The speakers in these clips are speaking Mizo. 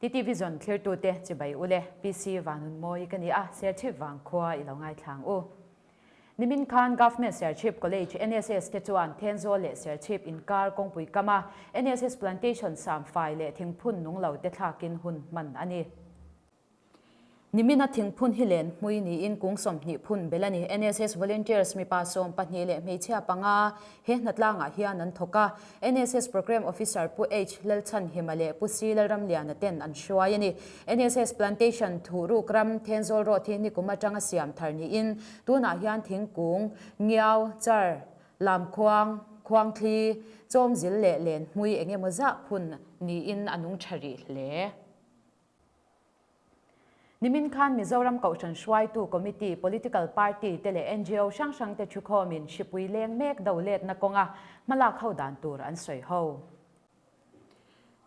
TTV zawn thlirtute chibai ule PC Vanunmawi ka ni a, Serchhip vangkhua i lo ngaithlang u. Nimin khan Government Serchhip College NSS te chuan Thenzawl leh Serchhip inkar kawngpui kama NSS Plantation samfai leh thingphun nung lo te thlakin hun hman a ni. Nimina thingphun hi len hmui niin kung 20 phun bel a ni. NSS Volunteers mipa 12 leh hmeichhia panga he hnatlangah hian an thawk a. NSS Programme Officer Pu H Lalchhanhima leh Pu C Lalramliana ten an hruai a ni. NSS Plantation Thuhruk ram Thenzawl Road hi nikum atanga siam thar niin tunah hian thingkung, ngiau, char, lamkhuang, khuangthli, chawmzil leh len hmui engemaw zah phun niin a nung tha rih hle. Nimin khan Mizoram Kohhran Hruaitu Committee, Political Party te leh ngo hrang hrang te thukhawmin hripui leng mek do letna kawnga hmalak ho dan tur an sawi ho.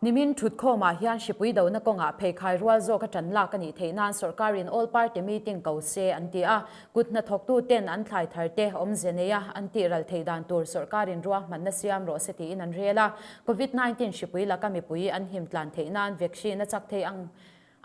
Nimin thutkhawmah hian hripui dona kawngah pheikhai rual zawk a tan lak a nih theih nan sawrkarin All Party Meeting ko se an ti a, kut hnathawktu ten an thlai thar te awmze neia an tih ral theih dan tur sawrkarin ruahmanna siam rawh se tiin an rel a, Covid 19 hripui laka mipui an him tlan theih nan vaccine a chak thei ang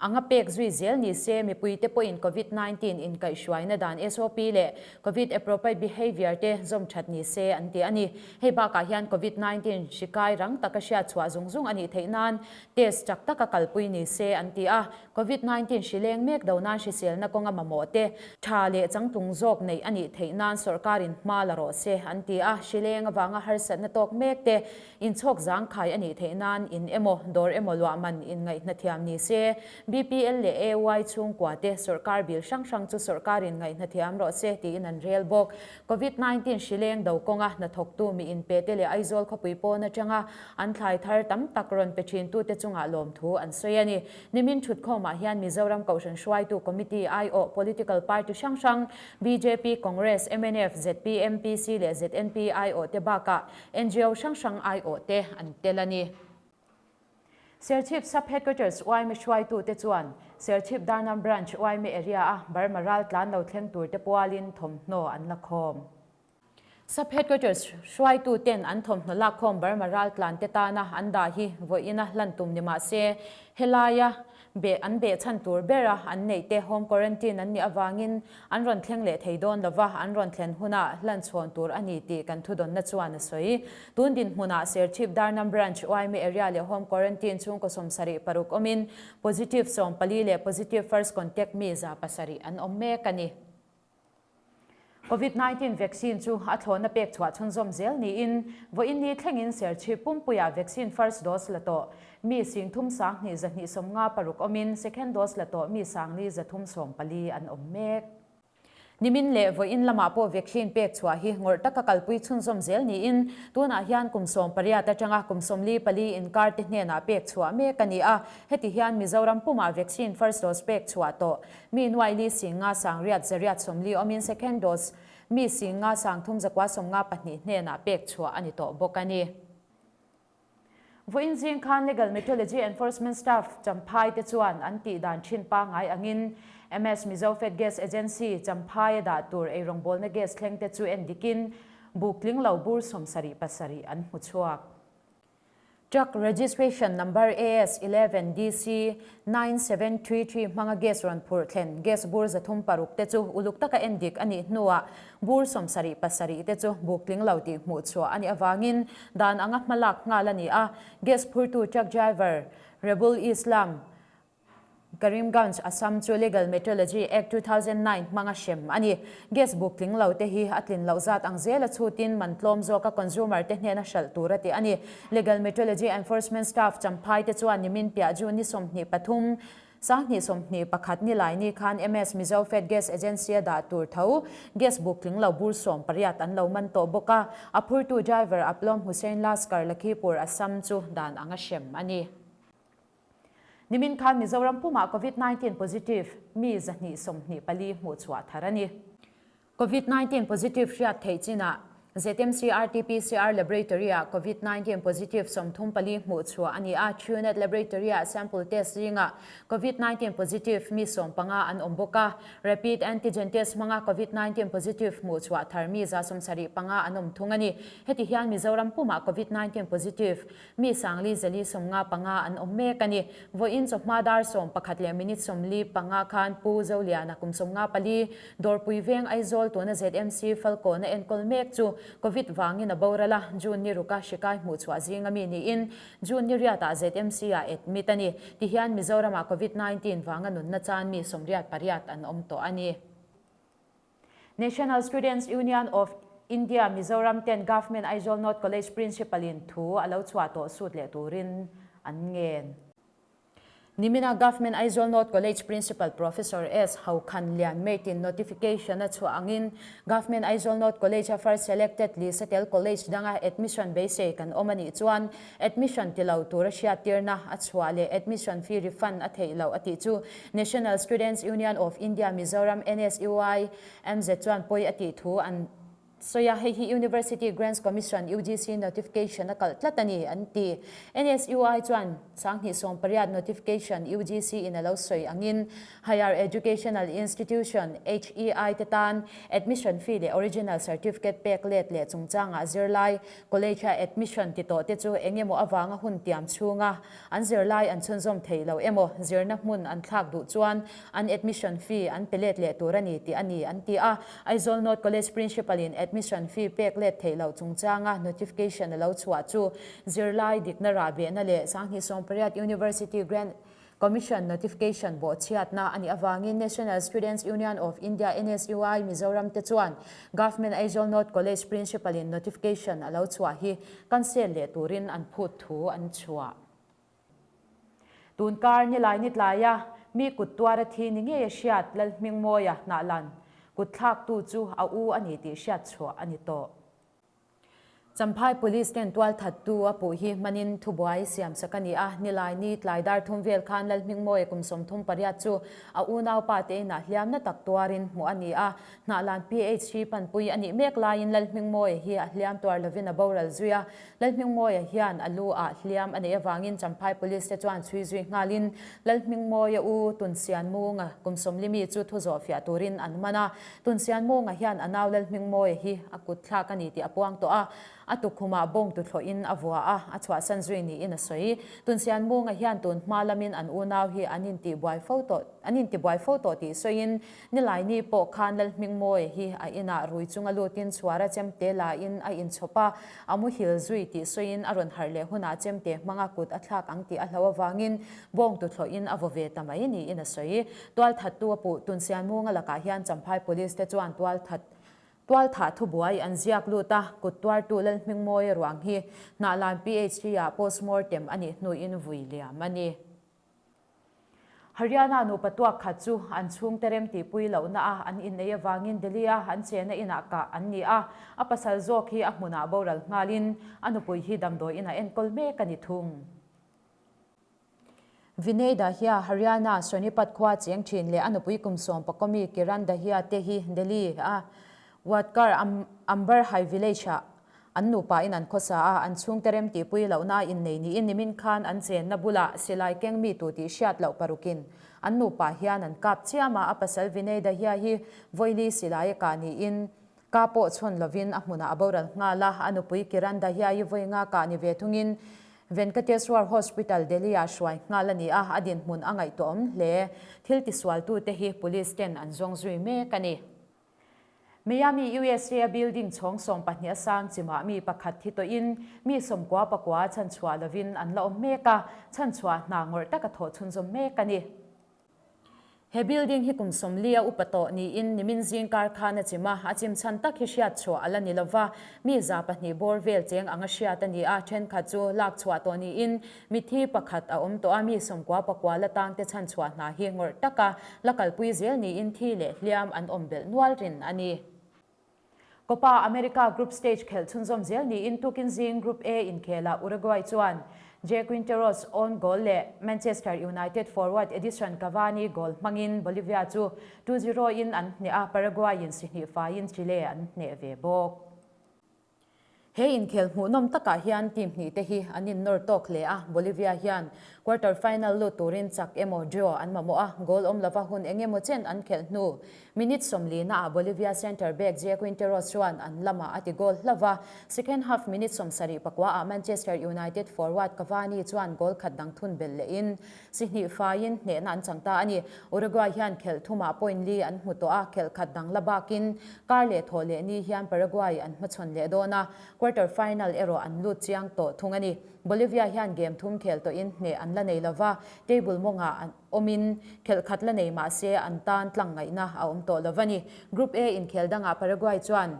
anga pek zui zel ni se, mipuite pawhin Covid 19 inkaihhruaina dan SOP leh Covid appropriate behaviour te zawm that ni se an ti a ni. Hei bakah hian Covid 19 hri kai rang taka hriat chhuah zung zung a nih theih nan test chak taka kalpui ni se an ti a. Covid 19 hri leng mek do nan hriselna kawnga mamawh te tha leh changtlung zawk neih a nih theih nan sawrkarin hma la rawh se an ti a. Hri leng avanga harsatna tawk mek te Inchhawk zangkhai a nih theih nan in emaw, dawr emaw luah man inngaihna thiam ni se, BPL leh AY chhungkua te sawrkar bil hrang hrang chu sawrkarin ngaihna thiam rawh se tiin an rel bawk. Covid 19 hri leng do kawnga hnathawktu mi inpe te leh Aizawl khawpui pawn atanga an thlai thar tam tak rawn pe thintute chungah lawmthu an sawi a ni. Nimin thutkhawmah hian Mizoram Kohhran Hruaitu Committee aiawh Political Party hrang hrang bjp, Congress, mnf, zpm, PC leh ZNP aiawh te bakah ngo hrang hrang aiawh te an tel a ni. Serchhip Sub Headquarters yma hruaitute chuan Serchhip Darnam Branch yma area a Burma ral tlan lo thleng tur te pualin thawmhnaw an la khawm. Sub Headquarters hruaituten an thawmhnaw lak khawm Burma ral tlan te tana an dah hi vawiina hlan tum ni mah se helaia Beh an beh chhan tur ber a, an neih te home quarantine an nih avangin an rawn thleng leh thei dawn lova, an rawn thlen hunah hlan chhawn tur a ni tih kan thudawnna chuan a sawi. Tun dinhmunah Serchhip Darnam Branch yma area leh home quarantine chhungkaw 76 awmin positive 14 leh positive first contact mi 700 an awm mek a ni. Covid 19 vaccine chu a thlawhna pek chhuah chhunzawm zel niin vawiin ni thlengin Serchhip pumpuiah vaccine first dose la tawh mi 32,256 awmin second dose la tawh mi 4,314 an awm mek. Nimin leh vawiin lamah pawh vaccine pek chhuah hi ngawrh taka kalpui chhunzawm zel niin tunah hian kum 18 atanga kum 44 inkar te hnenah pek chhuah mek a ni a, heti hian Mizoram pumah vaccine first dose pek chhuah tawh Mi nuai li singa sangriat zariat 40 awmin second dose mi singa sangthum zakua 52 hnenah pek chhuah a ni tawh bawk a ni. Vawiin zing khan Legal Metrology Enforcement Staff Champhai te chuan an tih dan thin pangngai angin MS Mizo Fed Gas Agency Champhai a dah tur eirawngbawlna gas thleng te chu en dikin buk tling lo bur 77 an hmu chhuak. Truck registration number AS 11 DC 9733 hmanga gas rawn phurh thlen gas bur 306 te chu uluk taka en dik a nih hnuah bur 77 te chu buk tling lo tih hmuh chhuah a nih avangin dan anga hmalak nghal a ni a, gas phurtu truck driver Rebul Islam Karimganj, Assam chu Legal Metrology Act 2009 hmanga hrem a ni. Gas buk tling lo te hi a tlin loh zat ang zela chhutin man tlawm zawka consumer te hnena hralh tur a ti a ni. Legal Metrology Enforcement Staff Champhai te chuan nimin piah June ni 23, 2021 ni lai ni khan MS Mizo Fed Gas Agency a dah tur tho gas buk tling lo bur 18 an lo man tawh bawk a. A phurtu driver Aplom Hussain Laskar Lakhipur, Assam chu dan anga hrem a ni. Nimin khan Mizoram pumah Covid 19 positive mi 224 hmuh chhuah thar a ni. Covid 19 positive hriat theih chinah ZMC RT-PCR Laboratory-ah Covid 19 positive 34 hmuh chhuah a ni a, Truenat Laboratory-ah sample test zingah Covid 19 positive mi 15 an awm bawk a, Rapid Antigen Test hmanga Covid 19 positive hmuh chhuah thar mi 75 an awm thung a ni. Heti hian Mizoram pumah Covid 19 positive mi 4495 an awm mek a ni. Vawiin chawhma dar 11 leh minute 45 khan Pu Zoliana kum 54, Dawrpui Veng Aizawl tuna ZMC Falkawna enkawl mek chu Covid vangin a boral a, June ni ruka hrikai hmuh chhuah zinga mi niin June ni riatah ZMC ah admit a ni. Tihian Mizoramah Covid 19 vanga nunna chan mi 88 an awm tawh a ni. National Students Union of India Mizoram ten Government Aizawl North College Principal in thu a lo chhuah tawh sut leh turin an ngen. Nimina Government Aizawl North College Principal Professor S. Haukhan Lian Mate-in notification a chhuah angin Government Aizawl North College-a first selected list a tel college danga admission beisei kan awm a nih chuan admission ti lo tura hriattirna a chhuah leh admission fee refund a theih loh a tih chu National Students Union of India Mizoram, NSUI, MZ chuan pawi a tih thu an Sawi a, hei hi University Grants Commission, UGC, notification a kalh tlat a ni, an ti. NSUI chuan 2018 notification UGC in a lo sawi angin Higher Educational Institution, HEI, te tan admission fee leh original certificate pek let leh chungchangah zirlai college-a admission ti tawh te chu eng emaw avanga hun tiam chhunga An zirlai an chhunzawm thei lo emaw, zirna hmun an thlak duh chuan an admission fee an pe let leh tur a ni tih a ni, an ti a. Aizawl North College Principal in admission fee pek let theih loh chungchanga notification a lo chhuah chu zirlai dikna rahbehna leh 2018 University Grant Commission notification bawhchhiatna a nih avangin National Students Union of India, NSUI, Mizoram te chuan Government Aizawl North College Principal in notification a lo chhuah hi Cancel leh turin an phut thu an chhuah. Tunkar nilai ni tlaia mi kut tuara thi ni ngei a hriat Lalhmingmawia hnahlan kut thlaktu chu a u a ni tih hriat chhuah a ni tawh. Champhai Police ten tualthattu a puh hi hmanin thubuai siamsak a ni a, nilai ni tlai dar thum vel khan Lalhmingmawia kum 38 chu a unaupa te inah hliamna tak tuarin hmuh a ni a, Hnahlan PHC panpui a nih mek laiin Lalhmingmawia hi a hliam tuar lovin a boral zui a. Lalhmingmawia hian a lu ah hliam a neih avangin Champhai Police te chuan chhui zui nghalin Lalhmingmawia u Tunsianmunga kum 40 mi chu thu zawh fiah turin an man a. Tunsianmunga hian a nau Lalhmingmawia hi a kut thlak a ni tih a puang tawh a. A tukkhumah bawng tuthlawhin a vua a, a chhuahsan zui niin a sawi. Tunsianmunga hian tun hma lamin an unau hi an intihbuai fo tawh an intibuai fo tawh tih sawiin Nilaini pawh khan Lalhmingmawia hi a inah rui chunga lutin chhuara chemte lain a inchhawp a, a muhil zui tih sawiin a rawn harh leh hunah chemte hmanga kut a thlak ang tih a hlo avangin bawng tuthlawhin a vaw ve ta mai niin a sawi. Tualthattu a puh Tunsianmunga lakah hian Champhai Police te chuan tualthat Tualthah thubuai an ziak lut a, kut tuartu Lalhmingmawia ruang hi Hnahlan PHD-ah postmortem a nih hnuin vui liam a ni. Haryana nupa tuak khat chu an chhungte rem tihpui lohna a an innei avangin Delhi-a an chena inah kah an ni a, a pasal zawk hi a hmunah boral nghalin a nupui hi damdawi inah enkawl mek a ni thung. Vinay Dahiya, Haryana Sonipat khua cheng thin leh a nupui kum sawm pakawmi Kiran Dahiya te hi Delhi-a Wadkar Ambarhai village-ah An nupain an khawsa a, an chhungte rem tihpui lohna a innei niin nimin khan an chenna bulah silai keng mi tu tih hriat loh parukin an nupa hian an kap chiam a, a pasal Vinay Dahiya hi vawili silai a kah niin ka pawh chhawn lovin a hmunah a boral nghal a, a nupui Kiran Dahiya hi vawi nga kah ni ve thungin Venkateswar Hospital, Delhi-ah hruai nghal a ni a, a dinhmun a ngaihtuahawm hle. Thil tisualtute hi police ten an zawng zui mek a ni. Miami, USA a building chhawng 12 a sang chimah mi pakhat thi tawhin mi 99 chhanchhuah lovin an la awm mek a, chhanchhuah hna ngawrh taka thawh chhunzawm mek a ni. He building hi kum 40 a upa tawh niin nimin zing kar khan a chim a, a chim chhan tak hi hriat chhuah a la ni lova, mi 200 bawr vel cheng anga hriat a ni a, thenkhat chu lak chhuah tawh niin Mitthi pakhat a awm tawh a, mi 99 la tangte chhanchhuah hna hi ngawrh taka la kalpui zel niin thi leh hliam an awm belh nual rin a ni. Copa America Group Stage khelh chhunzawm zel niin tukin zing Group A inkhelah Uruguay chuan Jay Quinteros own goal leh Manchester United forward Edison Cavani goal hmangin Bolivia chu 2-0 in an hneh a, Paraguay in si hnih faiin Chile an hneh ve bawk. He inkhel hmuhnawm takah hian team hnihte hi an innawr tawk hle a, Bolivia hian quarter final lut turin chak emaw draw an mamawh a, goal awm lova hun eng emaw chen an khelh hnu minute 40 naah Bolivia centre back Jay Quinteros chuan an lamah a ti goal hlauh a, second half minute 70 ah Manchester United forward Cavani chuan goal khat dang thun belh lehin si hnih faiin hnehna an chang ta a ni. Uruguay hian khelh thumah point li an hmu tawh a, khelh khat dang la bakin kar leh thawh leh ni hian Paraguay an hmachhawn leh dawn a, quarter final erawh an lut chiang tawh thung a ni. Bolivia hian game thum khel tawhin hneh an la nei lova, table mawngah an awmin khelh khat la nei mah se an tan tlang ngaihna a awm tawh lova ni. Group A inkhel dangah Paraguay chuan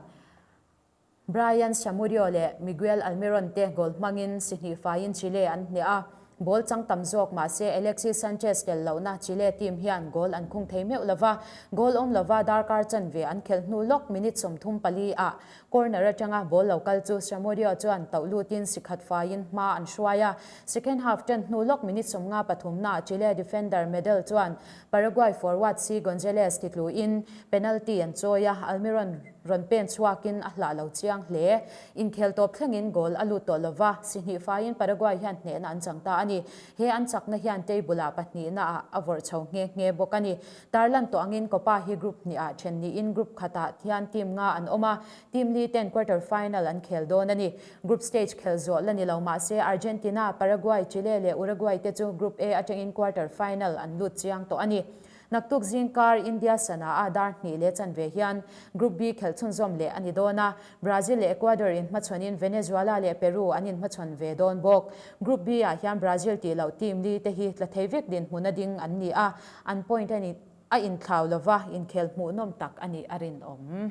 Bryan Samudio leh Miguel Almiron te goal hmangin si hnih faiin Chile an hneh a, ball chang tam zawk mah se Alexis Sanchez tel lohna Chile team hian goal an khung thei meuh lova, goal awm lova darkar chanve an khelh hnu lawk minute 34 ah corner atanga ball lo kal chu Samudio chuan tauh lutin si khat faiin hma an hruai a, second half tan hnu lawk minute 53 naah Chile defender Medel chuan Paraguay forward si Gonzalez titluin penalty an chawi a, Almiron rawn pen chhuakin a hlah lo chiang hle. Inkhel tawp thlengin goal a lut tawh lova, si hnih faiin Paraguay hian hnehna an chang ta a ni. He an chakna hian table-ah pahnihna ah a vawrh chho nghe nghe bawk a ni. Tarlan tawh angin Copa hi group hnihah then niin group khatah hian team nga an awm a, team li ten quarter final an khel dawn a ni. Group stage khel zawh la ni lo mahse Argentina, Paraguay, Chile leh Uruguay te chu Group A atangin quarter final an lut chiang tawh a ni. Naktuk zingkar India sana ah dar hnih leh chanve hian Group B khelh chhunzawm leh a ni dawn a, Brazil leh Ecuador inhmachhawnin Venezuela leh Peru an inhmachhawn ve dawn bawk. Group B ah hian Brazil tih loh team li te hi tla thei vek dinhmun a ding an ni a, an point a inthlau lova inkhel hmuhnawm tak a nih a rinawm.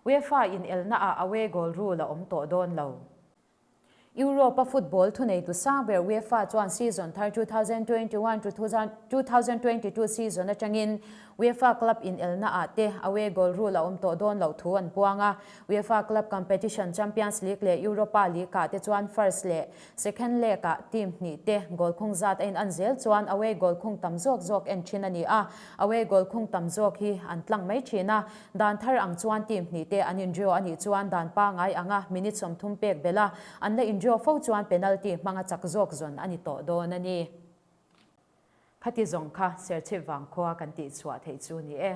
UEFA inelna ah away goal rule a awm tawh dawn lo. Europe-a football thuneitu sang ber UEFA chuan season thar 2021 to 2022 season atangin UEFA club inelna ah te away goal rule a awm tawh dawn loh thu an puang a. UEFA club competition Champions League leh Europa League ah te chuan first leh second leg ah team hnih te goal khung zat a in an zel chuan away goal khung tam zawk zawk en thin a ni a. Away goal khung tam zawk hi an tlang mai thin a. Dan thar ang chuan team hnih te an indraw a nih chuan dan pangai anga minute 30 pek belh a, an la indraw fo chuan penalty hmanga chak zawk zawn a ni tawh dawn a ni. Khati zawng kha Serchhip vangkhua kan tihchhuah theih chu ni e.